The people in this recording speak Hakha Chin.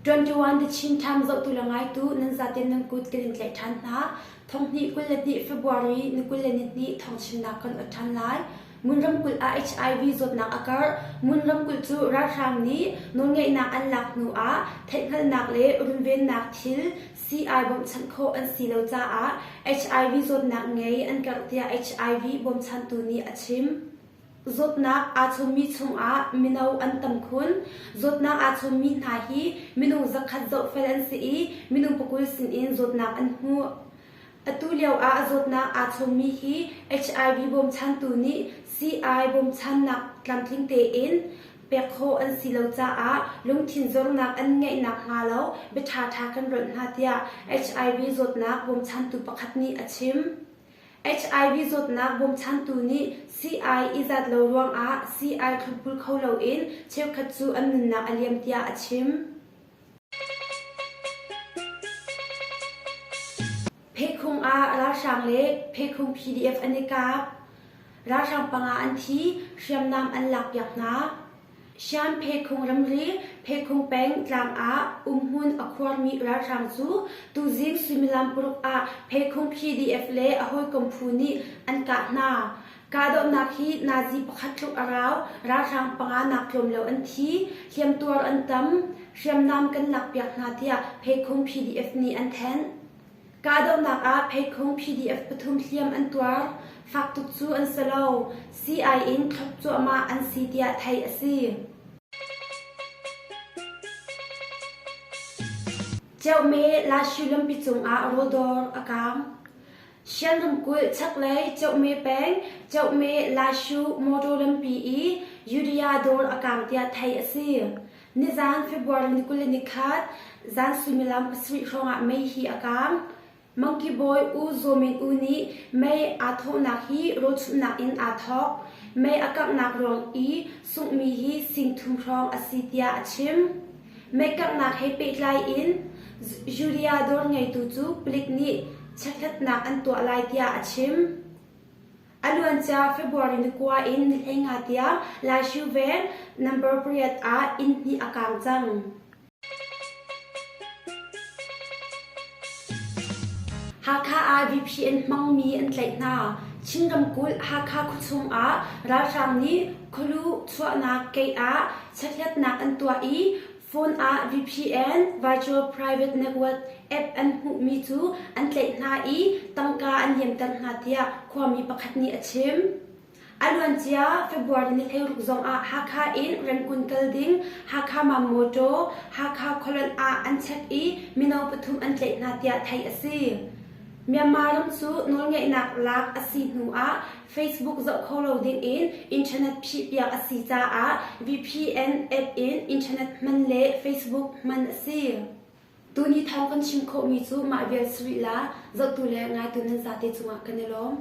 21 The Chin Times zohtu le ngaitu nan zaten nan kut kan in tlaih ṭhan hna. Thonghnih 22 February ni 22 thawngchimnak kan ot ṭhan lai. Ngun ramkulh ah HIV zawtnak a karh. Ngun ramkulh cu ralhrang nih nawlngeihnak an lak hnu ah theihhngalhnak le runvennak thil sii-ai bawmhchanh khawh an si lo caah HIV zawtnak ngei an karh tiah HIV bawmchantu nih a chim. Zawtnak aa chawnmi chungah mino an tam khun. Zawtnak aa chawnmi hna hi minung zakhat zohfel an si i minung pakul sinin zawtnak an hmuh. Atu lio ah zawtnak aa chawnmi hi HIV bawmchantu nih sii-ai bawmchannak tlamtling tein pek khawh an si lo caah lungthin zornak an ngeih nakhnga lo bia ṭhaṭha kan rawlh hna tiah HIV zawtnak bawmchantu pakhat nih a chim. HIV zawtnak bawmchantu nih sii-ai i zat lo ruangah sii-ai thlopbul kho loin cheukhat cu an nunnak a liam tiah a chim. Phekhung ah ralhrang le Phekhung PDF an i kap. Ralhrang panga an thi, hriamnam an lakpiak hna. Shan Phekhung ramri Phekhung peng tlang ah umhmun a khuarmi ralhrang cu tuzing suimilam paruk ah Phekhung PDF le a hawikom phu nih an kah hna. Kahdohnak hi nazi pakhat tluk a rau, ralhrang panga nak tlawm lo an thi, hliamtuar an tam, hriamnam kan lakpiak hna tiah Pheikhung PDF nih an thanh. Kahdohnak ah Pheikhung PDF pathum hliam an tuar, fak tuk cu an si lo, sii-ai in thlop cuahmah an si tiah theih a si. Ceuhme Lashu lampi cungah rawldawr a kaang. Shan ramkulh chaklei Ceuhme peng Ceuhme Lashu motor lampi i Urea dawr a kaang tiah theih a si. Nizaan February ni 21 zan suimilam pasarih hrawngah mei hi a kaang. Mangki bawi U Zaw Min U nih mei aa thawhnak hi rawlchumhnak in aa thawk. Mei a kanghnak ruang i sunghmi hi sing thum hrawng a si tiah a chim. Meikanghnak he pehtlai in Judea dawr ngeitu cu palik nih chekhlatnak an tuah lai tiah a chim. A luancia February ni kua in ni 15 tiang Laishu veng number pariat ah inn hnih a kaang cang. Hakha ah VPN hmangmi an tlaih hna. Chin ramkulh Hakha khuachung ah ralhrang nih khualu chuahnak gate ah Chekhlatnak an tuah i phone ah VPN Virtual Private Network app an hmuhmi cu an tlaih hna i tangka an liamter hna tiah khuami pakhat nih a chim. A luancia February ni 16 zongah Hakha in Rangoon kal ding Hakha Mam Motor Hakha khualonh ah an check i mino pathum an tlaih hna tiah theih a si. Myanmar ram cu nawlngeihnak lak a si hnu ah Facebook zoh kho lo dingin internet phihpiak a si caah VPN app in internet hman le Facebook hman a si. Tuni thawng kan chim khawhmi cu mah vial si rih la, zohtu le ngaitu nan zate cungah kan i lawm.